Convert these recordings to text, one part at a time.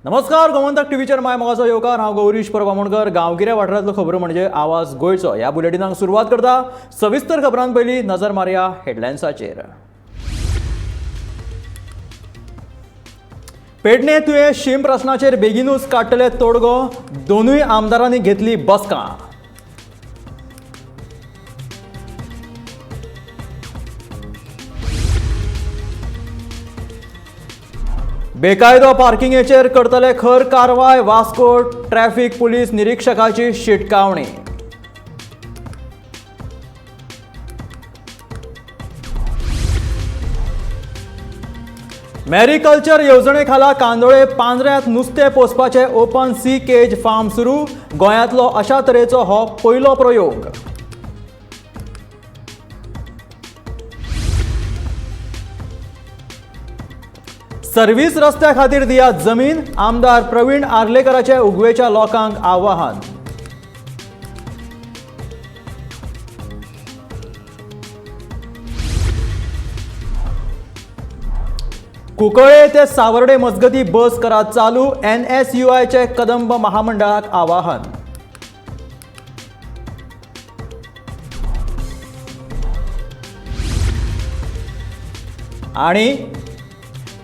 नमस्कार, गोमंतक टीव्हीचेर my मोगाचो येवकार. हांव गौरीश परब आमोणकर. गांवगिऱ्या वाठारांतलो खबरो म्हणजे आवाज गोंयचो. ह्या बुलेटिनाक सुरवात करता. सविस्तर खबरां पयलीं नजर मारया हेडलायन्साचेर. पेडणे तुयें शीम प्रश्नाचेर बेगीनूच काडटले तोडगो, दोनूय आमदारांनी घेतली बसका. बेकायदो पार्किंगेचेर करतले खर कारवाय, वास्को ट्रॅफिक पुलीस निरीक्षकाची शिटकावणी. मॅरीकल्चर येवजणे खाला कांदोळे पांजऱ्यांत नुस्तें पोसपाचें ओपन सी केज फार्म सुरू. गोंयांतलो अशा तरेचो हो पयलो प्रयोग. सर्व्हिस रस्त्या खातीर दियात जमीन, आमदार प्रवीण आर्लेकराचे उगवेच्या लोकांक आवाहन. कुंकळ्ळे ते सावर्डे मजगती बस करात चालू, NSUIचे कदंब महामंडळाक आवाहन. आणि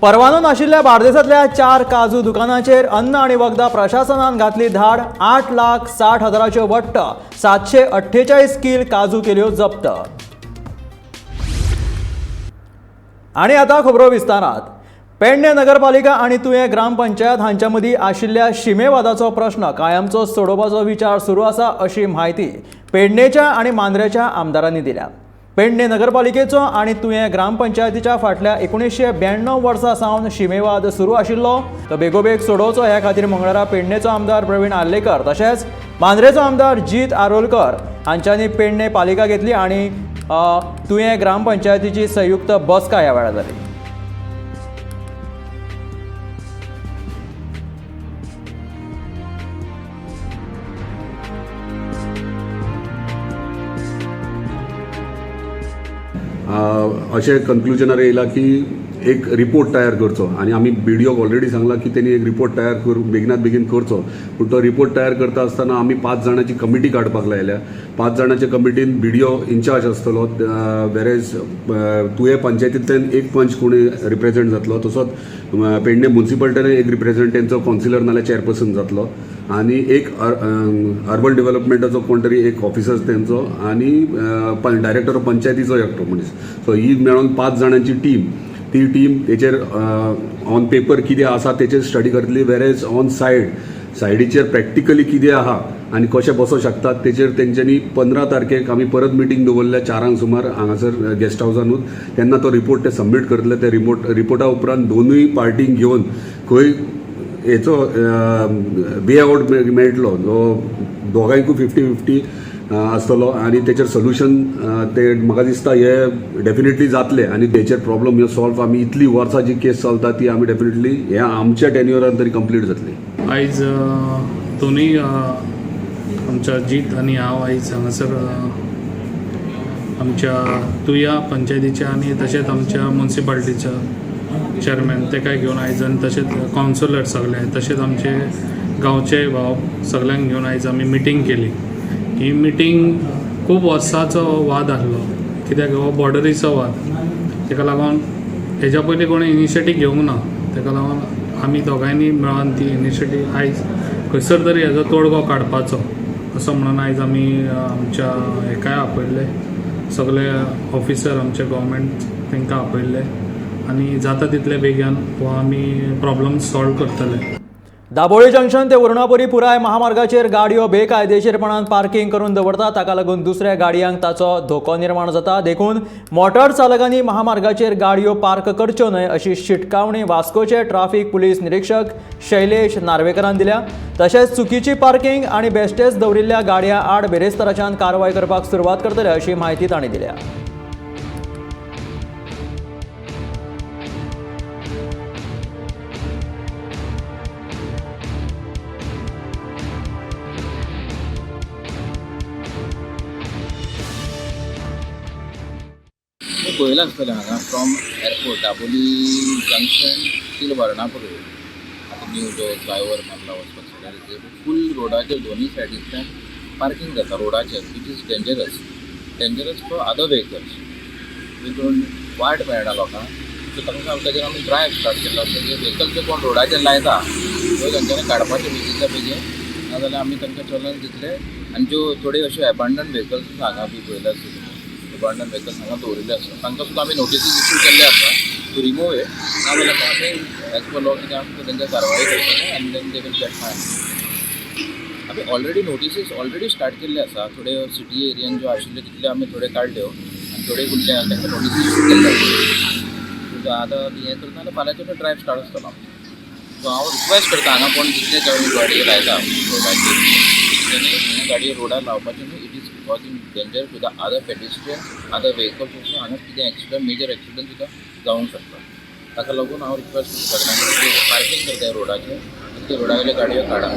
परवानो नाशिल्ल्या बार्देसांतल्या 4 काजू दुकानांचेर अन्न आनी वखदां प्रशासनान घातली धाड. 8,60,000 वट्ट 748 कील काजू केल्यो जप्त. आनी आतां खबरो विस्तारात. पेडणे नगरपालिका आनी तुयें ग्रामपंचायत हांच्या मदीं आशिल्ल्या शिमेवादाचो प्रश्न कायमचो सोडोवपाचो विचार सुरू आसा अशी म्हायती पेडणेच्या आनी मांद्रेच्या आमदारांनी दिल्या. पेडणे नगरपालिकेचो आनी तुयें ग्रामपंचायतीच्या फाटल्या 1992 वर्सां सावन शिमेवाद सुरू आशिल्लो, तो बेगोबेग सोडोवचो ह्या खातीर मंगळारा पेडणेचो आमदार प्रवीण आर्लेकर तशेंच मांद्रेचो आमदार जीत आरोलकर हांच्यांनी पेडणे पालिका घेतली आनी तुयें ग्रामपंचायतीची संयुक्त बसका ह्या वेळार जाली. अशें कन्क्लुजनार येयला की एक रिपोर्ट तयार करचो आनी आमी बीडीओक ऑलरेडी सांगला की तेणी एक रिपोर्ट तयार करून बेगिनात बेगीन करचो. पूण तो रिपोर्ट तयार करता आसतना आमी 5 जाणांची कमिटी काडपाक लायल्या. 5 जाणांच्या कमिटीन बीडीओ इन्चार्ज आसतलो, वेरेज तुयें पंचायतींतल्यान एक पंच कोणी रिप्रेझेंट जातलो, तसोच पेडणे मुन्सिपालिटीन एक रिप्रेझेंट तेंचो कावन्सिलर नाल्यार चेअरपर्सन जातलो आनी एक अर्बन डेव्हलपमेंटाचो कोण तरी एक ऑफिसर तेंचो आनी डायरेक्टर ऑफ पंचायतीचो एकटो मनीस. सो ही मेळोन 5 जाणांची टीम, ती टीम तेचेर ऑन पेपर कितें आसा तेचेर स्टडी करतली, वेरेज ऑन सायडीचेर प्रॅक्टिकली कितें आहा आनी कशें बसोंक शकतात तेचेर तेंच्यांनी 15 तारखेक आमी परत मिटींग दवरल्या 4 सुमार हांगासर गेस्ट हावजानूच. तेन्ना तो रिपोर्ट ते सबमीट करतले. ते रिपोर्टा उपरांत दोनूय पार्टींक घेवन खंय हेचो वे आवट मेळटलो, जो दोगांयकूय 50-50 आसतलो आनी तेचेर सोल्युशन ते म्हाका दिसता हे डेफिनेटली जातले आनी तेचेर प्रॉब्लम ह्यो सॉल्व आमी इतली वर्सां जी केस चलता ती आमी डेफिनेटली हे आमच्या टेन्युअरान तरी कंप्लीट जातली. आयज दोनूय आमच्या जीत आनी हांव आयज हांगासर आमच्या तुया पंचायतीच्या आनी तशेंच आमच्या मुन्सिपालिटीच्या चेअरमॅन तेकाय घेवन आयज आनी तशेंच कावन्सिलर सगळे तशेंच आमचे गांवचे भाव सगळ्यांक घेवन आयज आमी मिटींग केली. ही मिटींग खूब वर्सांचो वाद आसलो, कित्याक हो बॉर्डरीचो वाद, तेका लागून हेज्या पयलीं कोणें इनिशिएटीव घेवंक ना. तेका लागून आमी दोगांयनी मेळोन ती इनिशिएटीव आयज खंयसर तरी हेजो तोडगो काडपाचो असो म्हणून आयज आमी आमच्या हेकाय आपयल्ले, सगळे ऑफिसर आमचे गव्हर्मेंट तांकां आपयल्ले आनी जाता तितले बेगीन हो आमी प्रॉब्लम सॉल्व करतले. दाबोळी जंक्शन ते वर्णापुरी पुराय महामार्गाचेर गाडयो बेकायदेशीरपणान पार्किंग करून दवरतात, ताका लागून दुसऱ्या गाडयांक ताचो धोको निर्माण जाता. देखून मोटार चालकांनी महामार्गाचेर गाडयो पार्क करच्यो न्हय अशी शिटकावणी वास्कोचे ट्राफिक पुलीस निरीक्षक शैलेश नार्वेकरान दिल्या. तशेंच चुकीची पार्किंग आनी बेश्टेच दवरिल्ल्या गाडयां आड बिरेस्ताराच्यान कारवाय करपाक सुरवात करतले अशी म्हायती तांणी दिल्या. पळयलां आसतलें हांगा from airport Dabolim junction till Varnapuri. आतां न्यू जो फ्लायओवर बांदला वचपाक सायडीर फूल रोडाचेर दोनूय सायडींतल्यान पार्कींग जाता रोडाचेर, which is dangerous, dangerous for other vehicles. देखून वाट मेळना लोकांक. सो तांकां ताजेर आमी ड्रायव स्टार्ट केल्लो आसा की व्हेकल जे कोण रोडाचेर लायता त्यो तांच्यांनी काडपाचे बेगीनच्या बेगीन, नाजाल्यार आमी तांकां चलन दितले. आनी ज्यो थोड्यो अश्यो एबांडन व्हेकल्स आसा हांगा बी पळयल्या आसतली, एबांडन व्हेकल्स हांगा दवरिल्ले आसा, तांकां सुद्दां आमी नोटिसीस इशू केल्ले आसा टू रिमूव it. नाजाल्यार आमी एज पर लॉ कितें आमकां तेंच्या कारवाय करतले आनी then they will get fine. आमी ऑलरेडी नोटिसीस ऑलरेडी स्टार्ट केल्ले आसा. थोडे सिटी एरियन ज्यो आशिल्ले तितले आमी थोडे काडल्यो आनी थोडे उरले, तांकां नोटिसीस इशू केल्ले आसा. सो आतां हें करता जाल्यार फाल्यांच्यान ड्रायव स्टार्ट आसतलो आमचो. सो हांव रिक्वेस्ट करता, हांगा कोण जितले चड गाडयो लायता रोडाचेर तेणी हांगा गाडयो रोडार लावपाच्यो न्हू. It is causing danger to the other pedestrian, other vehicles also. हांगा कितें एक्सिडंट, मेजर एक्सिडंट सुद्दां जावंक शकता. ताका लागून हांव रिक्वेस्ट करता सगळ्यांक, पार्कींग करता रोडाचेर ते रोडा वयल्यो गाडयो काडा.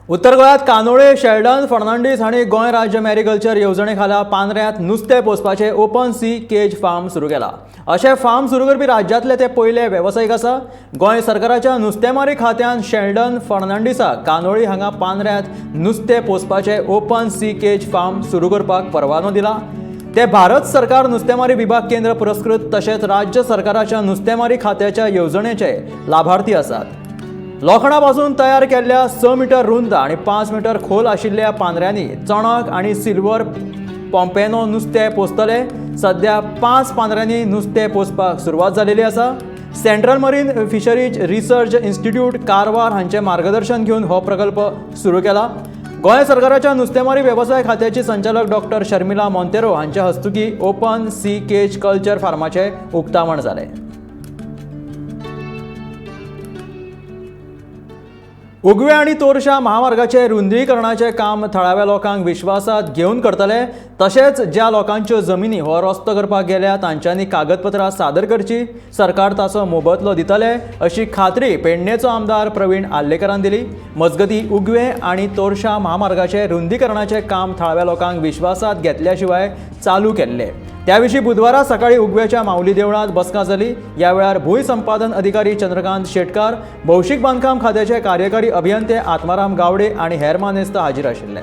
उत्तर गोंयांत कानोळे शेल्डन फर्नांडीस हांणी गोंय राज्य मॅरीकल्चर येवजणे खाला पांदऱ्यांत नुस्तें पोसपाचें ओपन सी केज फार्म सुरू केला. अशें फार्म सुरू करपी राज्यांतले ते पयले वेवसायीक आसा. गोंय सरकाराच्या नुस्तेमारी खात्यान शेल्डन फर्नांडीसाक कानोळी हांगा पांदऱ्यांत नुस्तें पोसपाचें ओपन सी केज फार्म सुरू करपाक परवानो दिला. ते भारत सरकार नुस्तेमारी विभाग केंद्र पुरस्कृत तशेंच राज्य सरकाराच्या नुस्तेमारी खात्याच्या येवजणेचे लाभार्थी आसात. लोखणा पासून तयार केल्ल्या 6 मिटर रुंद आनी 5 मिटर खोल आशिल्ल्या पांदऱ्यांनी चणक आनी सिल्वर पॉम्पेनो नुस्तें पोसतले. सध्या पांच पांदऱ्यांनी नुस्तें पोसपाक सुरवात जालेली आसा. Central marine fisheries research institute, Karwar हांचें मार्गदर्शन घेवन हो प्रकल्प सुरू केला. गोंय सरकाराच्या नुस्तेमारी वेवसाय खात्याची संचालक डॉक्टर शर्मिला मोंतेरो हांच्या हस्तुकी ओपन सी केज कल्चर फार्माचें उक्तावण जालें. उगवे आनी तोरशा महामार्गाचे रुंदीकरणाचें काम थळाव्या लोकांक विश्वासात घेवन करतले. तशेंच ज्या लोकांच्यो जमिनी हो रस्तो करपाक गेल्या तांच्यांनी कागदपत्रां सादर करची, सरकार ताचो मोबदलो दितले अशी खात्री पेडणेचो आमदार प्रवीण आर्लेकरान दिली. मजगतीं, उगवे आनी तोरशा महामार्गाचे रुंदीकरणाचें काम थळाव्या लोकांक विश्वासात घेतल्या शिवाय चालू केल्लें. त्या विशीं बुधवारा सकाळी उगव्याच्या माऊली देवळांत बसका जाली. ह्या वेळार भूंय संपादन अधिकारी चंद्रकांत शेटकार, भौशीक बांदकाम खात्याचे कार्यकारी अभियंते आत्माराम गावडे आनी हेर मानेस्त हाजीर आशिल्ले.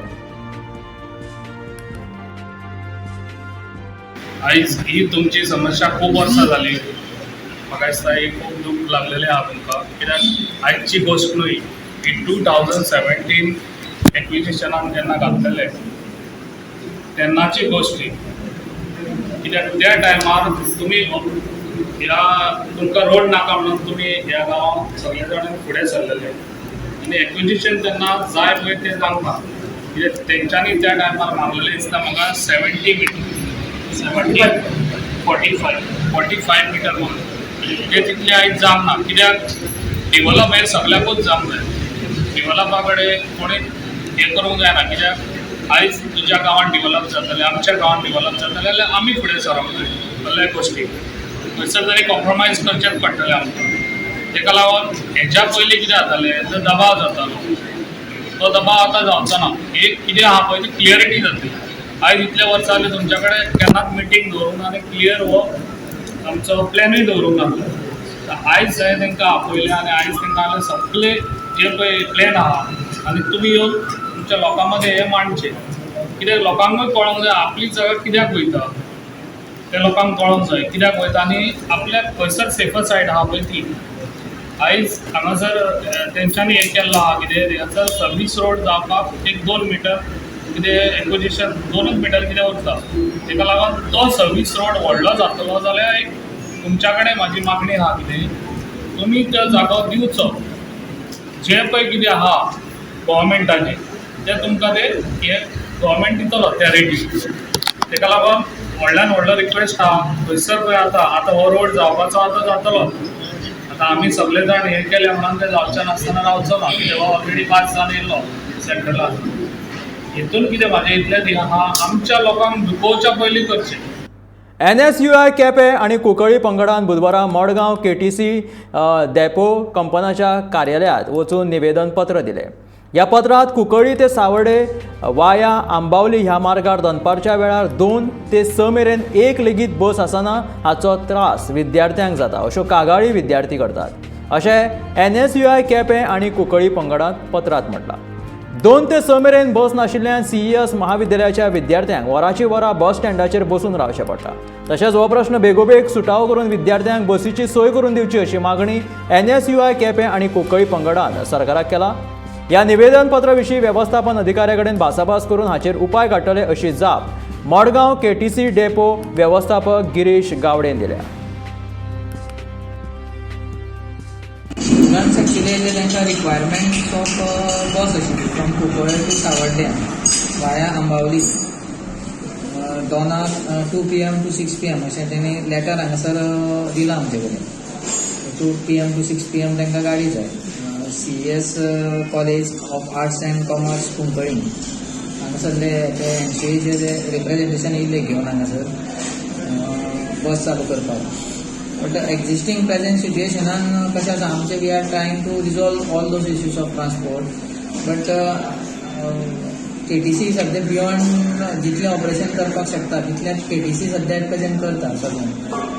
आयज ही तुमची समस्या खूब वर्सां जाली. म्हाका दिसता ही खूब दूख लागलेलें आहा तुमकां, कित्याक आयची गोश्ट न्हय ही. 2017 एक्विजिशनान जेन्ना घातलेले तेन्नाची गोश्ट ही, कित्याक त्या टायमार तुमी ह्या तुमकां रोड नाका म्हणून तुमी ह्या गांवांत सगळे जाण फुडें सरलेले आनी एक्विजिशन तेन्ना जाय पळय तें जावंक ना, कित्याक तेंच्यांनी त्या टायमार मागलेलें दिसता म्हाका 70 meter, 70, 45 45 meter म्हणून. ते तितले आयज जावंक ना, कित्याक डिवलप हें सगळ्याकूच जावंक जाय. डिवलपा कडेन कोणी हें करूंक जायना, कित्याक आयज तुज्या गांवांत डिवलप जातलें, आमच्या गांवांत डिवलप जातलें जाल्यार आमी फुडें सरोंक जाय. सगल्या गोश्टी खंयसर तरी कॉम्प्रोमायज करचेंच पडटलें आमकां. तेका लागून हेज्या पयलीं कितें जातालें, जो दबाव जातालो तो दबाव आतां जावचो ना. एक कितें आहा पळय ती क्लियरिटी जातली. आयज इतले वर्सां जाली, तुमच्या कडेन केन्नाच मिटींग दवरूंक ना आनी क्लियर हो आमचो प्लॅनूय दवरूंक नासलो. आयज हांवें तांकां आपयलें आनी आयज तांकां हांवें सगळे जे पळय प्लॅन आहा आनी तुमी येवन तुमच्या लोकां मदें हें मांडचें, कित्याक लोकांकूय कळोंक जाय आपली जागा कित्याक वयता तें. लोकांक कळोंक जाय कित्याक वयता आनी आपल्याक खंयसर सेफर सायड आहा पळय ती. आयज हांगासर तेंच्यांनी हें केल्लो आहा कितें, हांगासर सर्वीस रोड जावपाक एक 2 मिटर कितें एक्विजिशन, 2च मिटर कितें उरता. तेका लागून तो सर्वीस रोड व्हडलो जातलो जाल्यार एक तुमच्या कडेन म्हाजी मागणी आहा कितें, तुमी त्या जागो दिवचो. जे पळय कितें आहा गोवोरमेंटाचें तें तुमकां ते हें गोवोरमेंट दितलो त्या रेटीर. तेका लागून व्हडल्यान व्हडलो रिक्वेस्ट आहा, खंयसर पळय आतां आतां हो रोड जावपाचो आतां जातलो. आतां आमी सगळे जाण हें केलें म्हणून तें जावचें नासतना रावचो ना, कित्याक हो ऑलरेडी पांच जाण येयल्लो सेंट्रलान. हितून कितें म्हाजें इतलेंच आहा, आमच्या लोकांक दुखोवच्या पयलीं करचें. एनएसयूआय केपें आनी कुंकळी पंगडान बुधवारा मडगांव केटीसी डेपो कंपनाच्या कार्यालयांत वचून निवेदन पत्र दिलें. ह्या पत्रांत कुंकळी ते सावर्डे वाया आंबावली ह्या मार्गार दनपारच्या वेळार 2 ते 6 मेरेन एक लेगीत बस आसना, हाचो त्रास विद्यार्थ्यांक जाता अश्यो कागाळी विद्यार्थी करतात. अशें एनएसयूआय केपें आनी कुंकळी पंगडान पत्रांत म्हटलां. 2 ते 6 मेरेन बस नाशिल्ल्यान सीईएस महाविद्यालयाच्या विद्यार्थ्यांक वराची वरां बस स्टँडाचेर बसून रावचें पडटा. तशेंच हो प्रश्न बेगोबेग सुटावो करून विद्यार्थ्यांक बसीची सोय करून दिवची अशी मागणी एनएसयूआय केपें आनी कुंकळी पंगडान सरकाराक केला. ह्या निवेदन पत्रा विशीं वेवस्थापन अधिकाऱ्या कडेन भासाभास करून हाचेर उपाय काडटले अशी जाप मडगांव केटीसी डेपो वेवस्थापक गिरीश गावडेन दिल्या. स्टुडंट्स एक्चुली येयल्ले तांकां रिक्वायरमेंट्स ऑफ बस आशिल्ली from Cuncolim to Savarde via Ambavali दोनाक 2 PM to 6 PM अशें तेणी लेटर हांगासर दिलां आमचे कडेन. 2 PM to 6 PM तांकां गाडी जाय. CES College of Arts and Commerce Cuncolim हांगासरले ते एनसीएचे जे रिप्रेजेंटेशन येयल्ले घेवन हांगासर बस चालू करपाक. बट एक्झिस्टींग प्रेझेंट सिच्युएशनान कशें आसा आमचें, we are trying to resolve all those issues of transport, but KTC सद्या बियॉन्ड जितलें ऑपरेशन करपाक शकता तितलें केटीसी सद्या एट प्रेझेंट करता सगळें.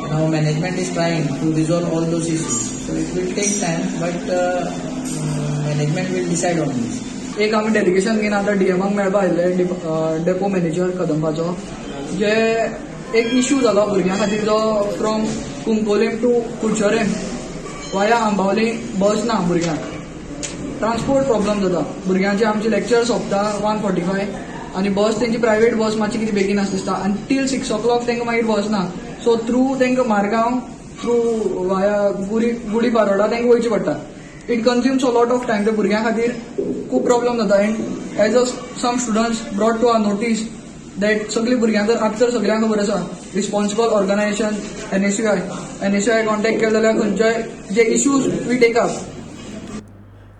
Now management is trying to resolve all those issues, so it will take time, but management will decide on this. एक आमी डेलिगेशन घेवन आतां डीएमाक मेळपा आयिल्ले, डेपो मॅनेजर कदंबाचो, जे एक इशू जालो भुरग्यां खातीर, जो from Cuncolim to Curchorem via Ambavali bus ना. भुरग्यांक ट्रान्सपोर्ट प्रॉब्लम जाता. भुरग्यांचे आमचे लेक्चर सोंपता 1:45 आनी बस तेंची प्रायवेट बस मातशी कितें बेगीन आसता दिसता आनी टील 6 ओ क्लॉक तांकां मागीर बस ना. सो थ्रू तांकां मारगांव थ्रू वाया गुडी गुडी पारोडा तांकां वयचें पडटा. It consumes a lot of time. ते भुरग्यां खातीर खूब प्रॉब्लम जाता. And as a some students brought to our notice that सगळीं भुरग्यांक तर आतां तर सगळ्यांक खबर आसा, responsible organisation NSUI, NSUI contact केले जाल्यार खंयच्याय जे इश्यूज we take up.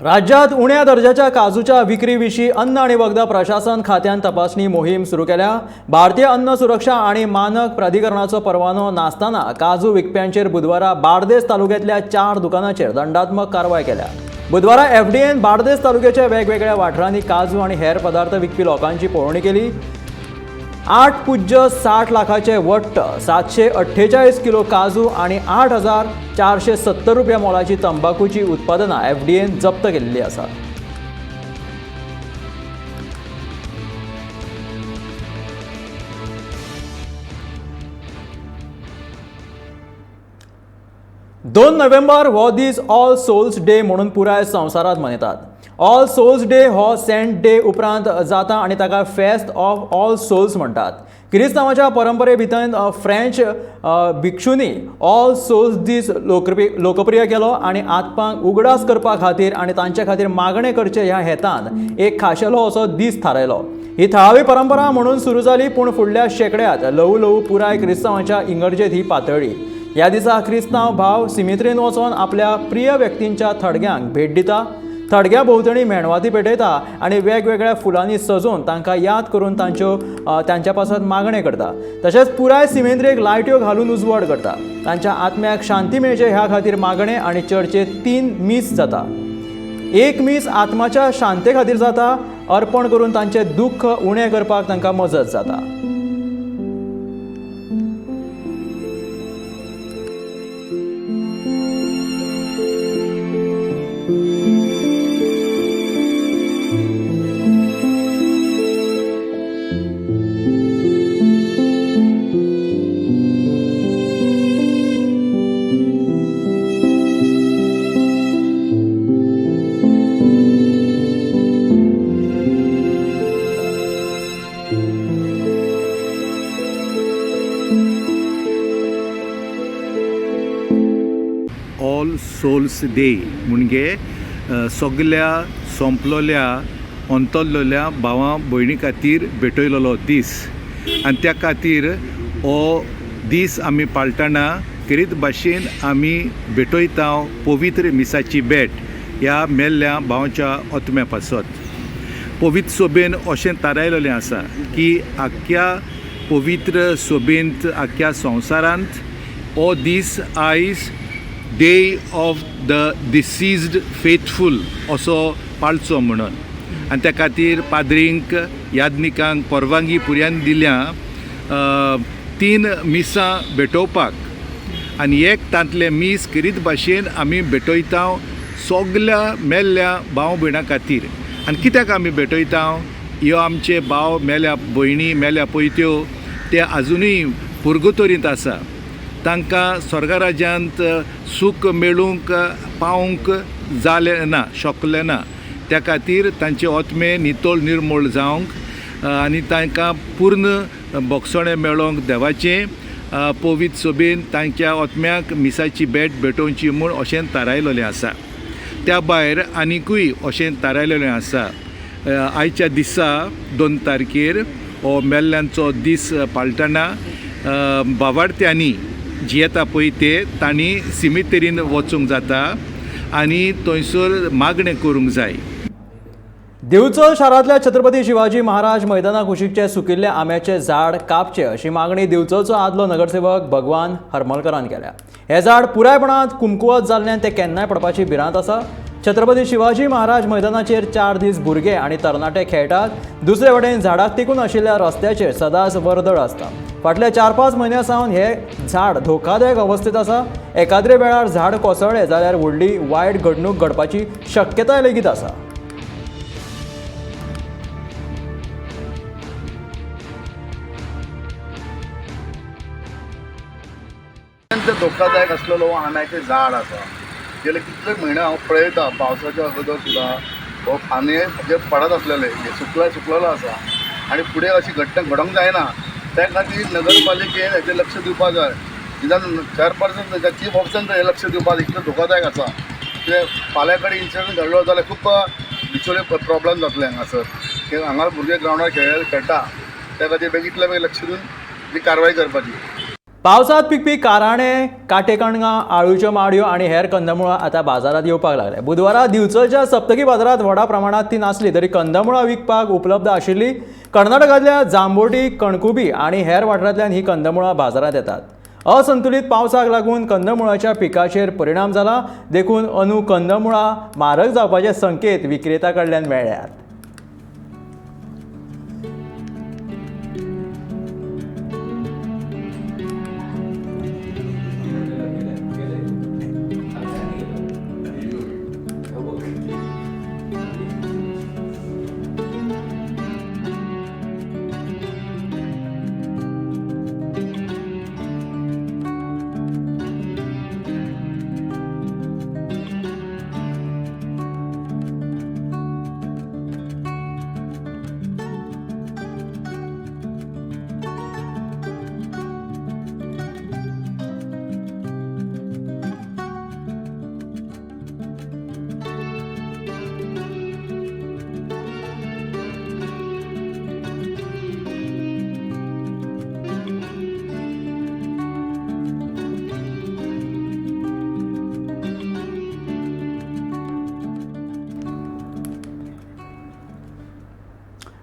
राज्यात उण्या दर्जाच्या काजूच्या विक्री विशीं अन्न आणि वखदां प्रशासन खात्यान तपासणी मोहीम सुरू केल्या. भारतीय अन्न सुरक्षा आणि मानक प्राधिकरणाचो परवानो नासतना काजू विकप्यांचेर बुधवारा बार्देस तालुक्यातल्या चार दुकानाचेर दंडात्मक कारवाय केल्या. बुधवारा एफडीएन बार्देस तालुक्याच्या वेगवेगळ्या वाठारांनी काजू आणि हेर पदार्थ विकपी लोकांची पळोवणी केली. 8.60 लाखाचे वट्ट 748 किलो काजू आणि 8470 रुपया मोलाची तंबाखूची उत्पादनां एफडीएन जप्त केल्ली आसात. 2 नोव्हेंबर हो दीस ऑल सोल्स डे म्हणून पुराय संवसारांत मनयतात. ऑल सोल्स डे हो सेंट डे उपरांत जाता आनी ताका फेस्त ऑफ ऑल सोल्स म्हणटात. किरिस्तांवाच्या परंपरे भितर फ्रेंच भिक्षुनी ऑल सोल्स दीस लोकप्रिय केलो आनी आत्मांक उगडास करपा खातीर आनी तांचे खातीर मागणें करचें ह्या हेतान एक खाशेलो असो दीस थारायलो. ही थळावी परंपरा म्हणून सुरू जाली, पूण फुडल्या शेंकड्यांत ल्हवू ल्हवू पुराय क्रिस्तांवाच्या इगर्जेंत ही पातळ्ळी. ह्या दिसा क्रिस्तांव भाव सिमित्रीन वचोन आपल्या प्रिय व्यक्तींच्या थडग्यांक भेट दिता, थडग्या भोंवतणी मेणवाती पेटयता आनी वेगवेगळ्या फुलांनी सजोवन तांकां याद करून तांच्या पासत मागणें करता. तशेंच पुराय सिमेंत्रेक लायट्यो घालून उजवाड करता. तांच्या आत्म्याक शांती मेळचें ह्या खातीर मागणें आनी चर्चेत तीन मीस जाता. एक मीस आत्माच्या शांते खातीर जाता, अर्पण करून तांचें दुख्ख उणें करपाक तांकां मजत जाता. ऑल सोल्स डे म्हणजे सगल्या सोंपलोल्या अंतरलेल्या भावां भयणी खातीर भेटयलेलो दीस. आनी त्या खातीर हो दीस आमी पाळटना खेरीत भाशेन आमी भेटयता पवित्र मिसाची भेट ह्या मेल्ल्या भावाच्या आत्म्या पासत. पवित्र सभेन अशें थारायलेलें आसा की आख्ख्या पवित्र सभेंत, आख्ख्या संवसारांत हो दीस आयज Day of the Deceased Faithful असो पाळचो म्हणून. आनी त्या खातीर पाद्रींक, याज्ञिकांक परवानगी पुर्यान दिल्या तीन मिसां भेटोवपाक. आनी एक तांतलें मीस करीत भाशेन आमी भेटयता सगल्या मेल्ल्या भाव भयणां खातीर. आनी कित्याक आमी भेटयता? ह्यो आमचे भाव मेल्या भयणी मेल्या पयत्यो ते आजुनूय पुर्गुतोरींत आसा, तांकां स्वर्गराज्यांत सूख मेळूंक पावूंक जालें ना, शकलें ना. त्या खातीर तांचे आत्मे नितळ निर्मूळ जावंक आनी तांकां पूर्ण भोगसणें मेळोंक देवाचें पवित्र सभेन तांच्या आत्म्याक मिसाची भेट भेटोवची म्हूण अशें थारायलेलें आसा. त्या भायर आनिकूय अशें थारायलेलें आसा, आयच्या दिसा 2 तारखेर हो मेल्ल्यांचो दीस पाळटना बावार्थ्यांनी जियेता पळय ते तांणी सिमितरीन वचूंक जाता आनी थंयसर मागणें करूंक जाय. दिवचल शारांतल्या छत्रपती शिवाजी महाराज मैदाना कुशीकचे सुकिल्ले आंब्याचे झाड कापचे अशी मागणी दिवचलचो आदलो नगरसेवक भगवान हरमलकरान केल्या. हे झाड पुरायपणान कुमकुवत जाल्ल्यान ते केन्नाय पडपाची भिरांत आसा. छत्रपती शिवाजी महाराज मैदानाचेर 4 दीस भुरगे आनी तरणाटे खेळटात. दुसरे वटेन झाडाक तेंकून आशिल्ल्या रस्त्याचेर सदांच वर्दळ आसता. फाटल्या 4-5 म्हयन्यां सावन हे झाड धोकादायक अवस्थेंत आसा. एकाद्रे वेळार झाड कोसळ्ळें जाल्यार व्हडली वायट घडणूक घडपाची शक्यताय लेगीत आसा. अत्यंत धोकादायक आसलेलो आंब्याचें झाड आसा. गेले कितले म्हयने हांव पळयता, पावसाच्या अगोदर सुद्दां हो खांदे जे पडत आसलेले हे सुकलेलो आसा आनी फुडें अशी घटना घडोवंक जायना. त्या खातीर नगरपालिकेन हेचेर लक्ष दिवपाक जाय. निदान चॅरपर्सन चीफ ऑफिसरान हें लक्ष दिवपाक जाय, इतलें धोकादायक आसा. कित्याक फाल्यां कडेन इन्सिडंट घडलो जाल्यार खूब बिचोले प्रॉब्लम जातले हांगासर. कित्याक हांगा भुरगे ग्रावंडार खेळटा, त्या खातीर बेगीतल्या बेगीन लक्ष दिवन ती कारवाय करपाची. पावसांत पिकपी काराणे, काटेकणगां, आळूच्यो माडयो आनी हेर कंदमुळां आतां बाजारांत येवपाक लागल्या. बुधवारा दिवचलच्या सप्तकी बाजारांत व्हडा प्रमाणांत ती नासली तरी कंदमुळां विकपाक उपलब्ध आशिल्ली. कर्नाटकांतल्या जांबोटी, कणकुबी आनी हेर वाठारांतल्यान ही कंदमुळां बाजारांत येतात. असंतुलीत पावसाक लागून कंदमुळाच्या पिकाचेर परिणाम जाला, देखून अंदू कंदमुळां म्हारग जावपाचे संकेत विक्रेत्या कडल्यान मेळ्ळ्यात.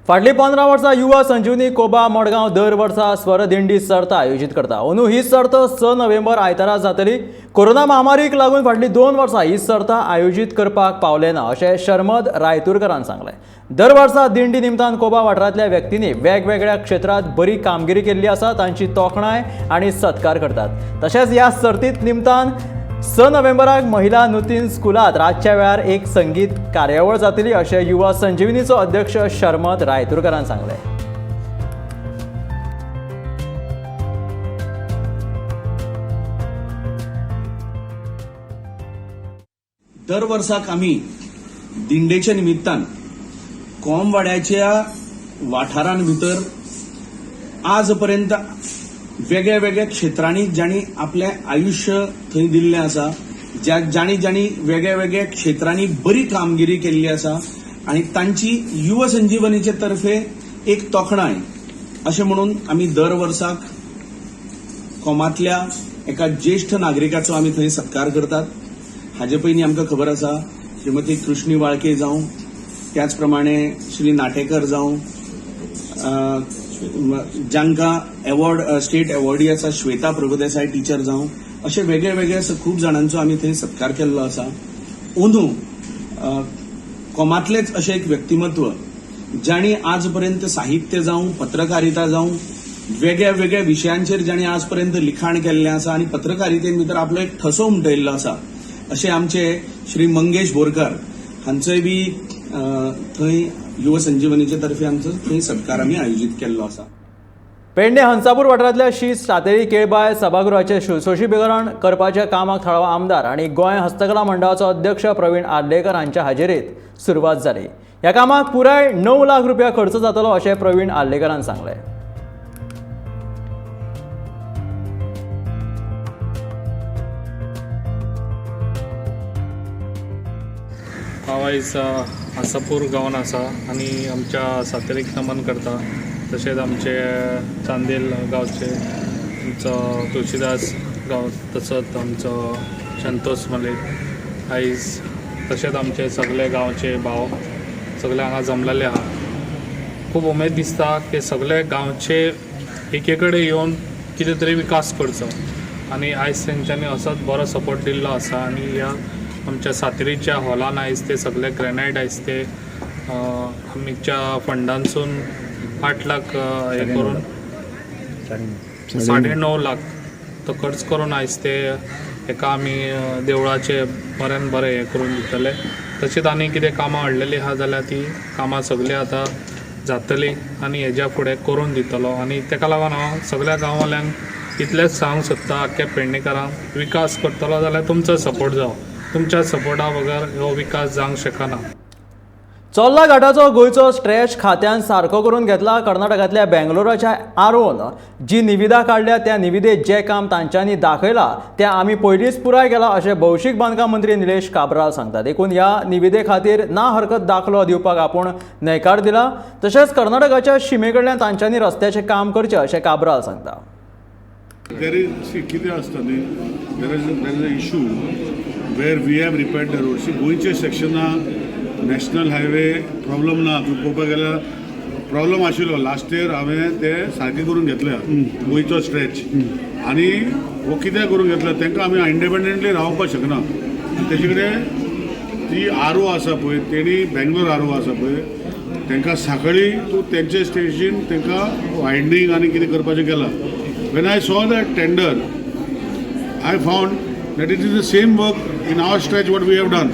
फाटलीं 15 वर्सां युवा संजीवनी कोबा मडगांव दर वर्सा स्वरदिंडी सर्त आयोजीत करता. अंदू ही सर्त 6 नोव्हेंबर आयतारा जातली. कोरोना महामारीक लागून फाटलीं 2 वर्सां ही सर्त आयोजीत करपाक पावले ना अशें शर्मद रायतुरकरान सांगलें. दर वर्सा दिंडी निमतान कोबा वाठारांतल्या व्यक्तींनी वेगवेगळ्या क्षेत्रांत बरी कामगिरी केल्ली आसा तांची तोखणाय आनी सत्कार करतात. तशेंच ह्या सर्तीत निमतान 6 नोव्हेंबराक महिला नुतीन स्कुलांत रातच्या वेळार एक संगीत कार्यावळ जातली अशें युवा संजीवनीचो अध्यक्ष शर्मद रायतुरकरान सांगलें. दर वर्साक आमी दिंडेच्या निमित्तान कोंबवाड्याच्या वाठारां भितर आजपर्यंत वेगळ्या वेगळ्या क्षेत्रांनी जांणी आपलें आयुश्य थंय दिल्लें आसा, ज्या जांणी जांणी वेगळ्या वेगळ्या क्षेत्रांनी बरी कामगिरी केल्ली आसा आनी तांची युव संजीवनीचे तर्फे एक तोखणाय अशें म्हणून आमी दर वर्साक कोमांतल्या एका ज्येश्ठ नागरिकाचो आमी थंय सत्कार करतात. हाजे पयलीं आमकां खबर आसा श्रीमती कृष्णी वाळके जावं, त्याच प्रमाणे श्री नाटेकर जावं, जांकां एवॉर्ड स्टेट एवॉर्डी आसा श्वेता प्रभुदेसाय टिचर जावं, अशे वेगळे वेगळे खूब जाणांचो आमी थंय सत्कार केल्लो आसा. अंदू कोमांतलेच अशें एक व्यक्तिमत्व जांणी आजपर्यंत साहित्य जावं, पत्रकारिता जावं, वेगळ्या वेगळ्या विशयांचेर जांणी आज पर्यंत लिखाण केल्लें आसा आनी पत्रकारितेन भितर आपलो एक ठसो उमटयल्लो आसा अशे आमचे श्री मंगेश बोरकार हांचोय बी थंय युव संजीवनीचे तर्फे आमचो थंय सत्कार आमी आयोजीत केल्लो आसा. पेडणे हंसापूर वाठारांतल्या श्री सातेरी केळबाय सभागृहाचें सुशोभीकरण करपाच्या कामाक थळावो आमदार आनी गोंय हस्तकला मंडळाचो अध्यक्ष प्रवीण आर्लेकर हांच्या हाजेरीत सुरवात जाली. ह्या कामाक पुराय 9 लाख रुपया खर्च जातलो अशें प्रवीण आर्लेकरान सांगलें. हांव आयज आसापूर गांवान आसा आनी आमच्या सातेरीक नमन करता. तशेंच आमचे चांदेल गांवचे आमचो तुळशीदास गांव, तसोच आमचो संतोष मलिक आयज, तशेंच आमचे सगळे गांवचे भाव सगळे हांगा जमलेले आहा. खूब उमेद दिसता की सगळे गांवचे एके कडेन येवन कितें तरी विकास करचो आनी आयज तेंच्यांनी असोच बरो सपोर्ट दिल्लो आसा. आनी ह्या आमच्या सातेरीच्या हॉलान आयज ते सगळे ग्रेनायट आयज ते आमच्या फंडांसून 8 लाख हे करून 9.5 लाख तो खर्च करून आयज ते हेका आमी देवळाचे बऱ्यान बरें हें करून दितले. तशेंच आनी कितें कामां हाडलेलीं आहा जाल्यार ती कामां सगळीं आतां जातलीं आनी हेज्या फुडें करून दितलो. आनी तेका लागून हांव सगळ्या गांववाल्यांक इतलेंच सांगूंक सोदता, आख्ख्या पेडणेकारांक विकास करतलो जाल्यार तुमचो सपोर्ट जावो, तुमच्या सपोर्टा बगर हो विकास जावंक शकना. चोर्ला घाटाचो गोंयचो स्ट्रेच खात्यान सारको करून घेतला. कर्नाटकांतल्या बेंगलोराच्या आरोन जी निविदा काडल्या त्या निविदेत जें काम तांच्यांनी दाखयलां तें आमी पयलींच पुराय केलां अशें भौशीक बांदकाम मंत्री निलेश काब्राल सांगतात. देखून ह्या निविदे खातीर ना हरकत दाखलो दिवपाक आपूण न्हयकार दिला. तशेंच कर्नाटकाच्या शिमे कडल्यान तांच्यांनी रस्त्याचें काम करचें अशें काब्राल सांगता. There is, see, कितें आसता न्ही, there is a issue where we have repaired the road. See, गोंयच्या सेक्शनाक नॅशनल हायवे प्रॉब्लम ना. तूं पळोवपाक गेल्यार प्रॉब्लम आशिल्लो लास्ट इयर, हांवें ते सारकें करून घेतल्या गोंयचो स्ट्रेच. आनी हो कित्याक करून घेतला, तांकां आमी इंडिपेंडंटली रावपाक शकना. आनी तेजे कडेन ती आर ओ आसा पळय, तेणी बेंगलोर आर ओ आसा पळय, तांकां सांखळी तूं तेंचे स्टेजीन तांकां वायडनींग आनी कितें करपाचें केलां. When I saw that tender, I found that it is the same work in our stretch what we have done.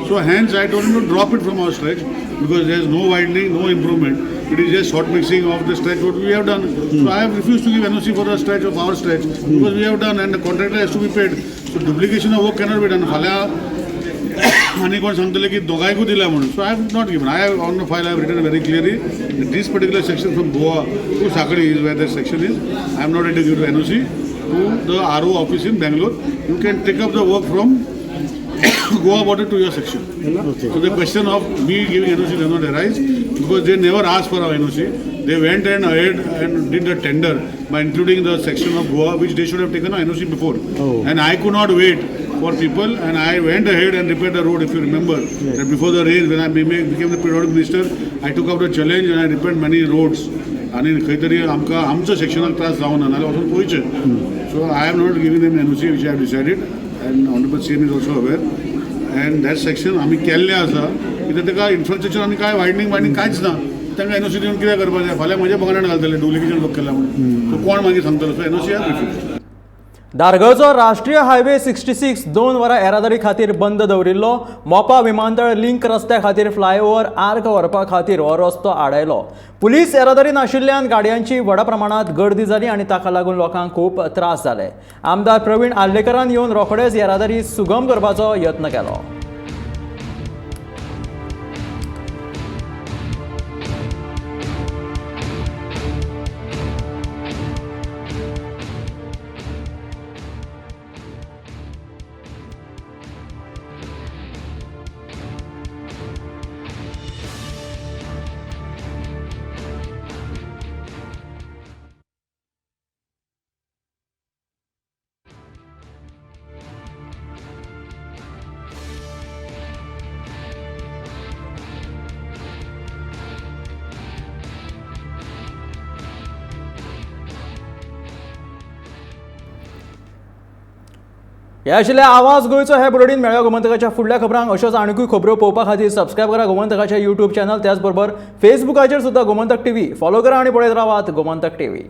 So hence I told him to drop it from our stretch because there is no widening, no improvement. It is just hot mixing of the stretch what we have done. So I have refused to give NOC for the stretch of our stretch because we have done and the contractor has to be paid. So duplication of work cannot be done. फाल्यां आनी कोण सांगतले की दोगांयकूय दिला म्हणून. So I have not given. I have on the file I have written very clearly this particular section from Goa to Sanquelim is where the section is. I am not ready to give NOC to the RO office in Bangalore. You can take up the work from Goa border to your section. Okay. So the question of me giving NOC does not arise because they never asked for our NOC. They went and ahead and did the tender by including the section of Goa, which they should have taken an NOC before. Oh. And I could not wait for people, and I went ahead and repaired the road. If you remember, yes, that before the rain, when I became the periodic minister, I took up the challenge and I repaired many roads. आनी खंय तरी आमकां आमच्या सेक्शनाक त्रास जावना नाजाल्यार वचून पळयचें. So I have not given them NOC which I have decided and honourable CM is also aware. And that section आमी केल्लें आसा कित्याक ताका इन्फ्रास्ट्रक्चर आनी कांय वायडनींग वायडनींग कांयच ना. तांकां एनओसी दिवन कितें करपाचें, फाल्यां म्हज्या बंगल्यान घालतले डुप्लिकेशन वर्क केलां म्हणून. सो कोण मागीर सांगतलो. So NOC I refuse. दारगळचो राष्ट्रीय हायवे 66 2 वरां येरादारी खातीर बंद दवरिल्लो. मोपा विमानतळ लिंक रस्त्या खातीर फ्लायओव्हर आर्क व्हरपा खातीर हो रस्तो आडायलो. पुलीस येरादारी नाशिल्ल्यान गाडयांची व्हडा प्रमाणांत गर्दी जाली आनी ताका लागून लोकांक खूब त्रास जाले. आमदार प्रवीण आर्लेकरान येवन रोखडेच येरादारी सुगम करपाचो यत्न केलो. हे आशिल्ले आवाज गोंयचो हे बुलेटीन. मेळ्या गोमंतकाच्या फुडल्या खबरांक अश्योच आनीकूय खबरो पळोवपा खातीर सबस्क्रायब करा गोमंतकाचे यूट्यूब चॅनल, त्याचबरोबर फेसबुकाचेर सुद्दां गोमंतक टीव्ही फॉलो करा आनी पळयत रावात गोमंतक टीव्ही.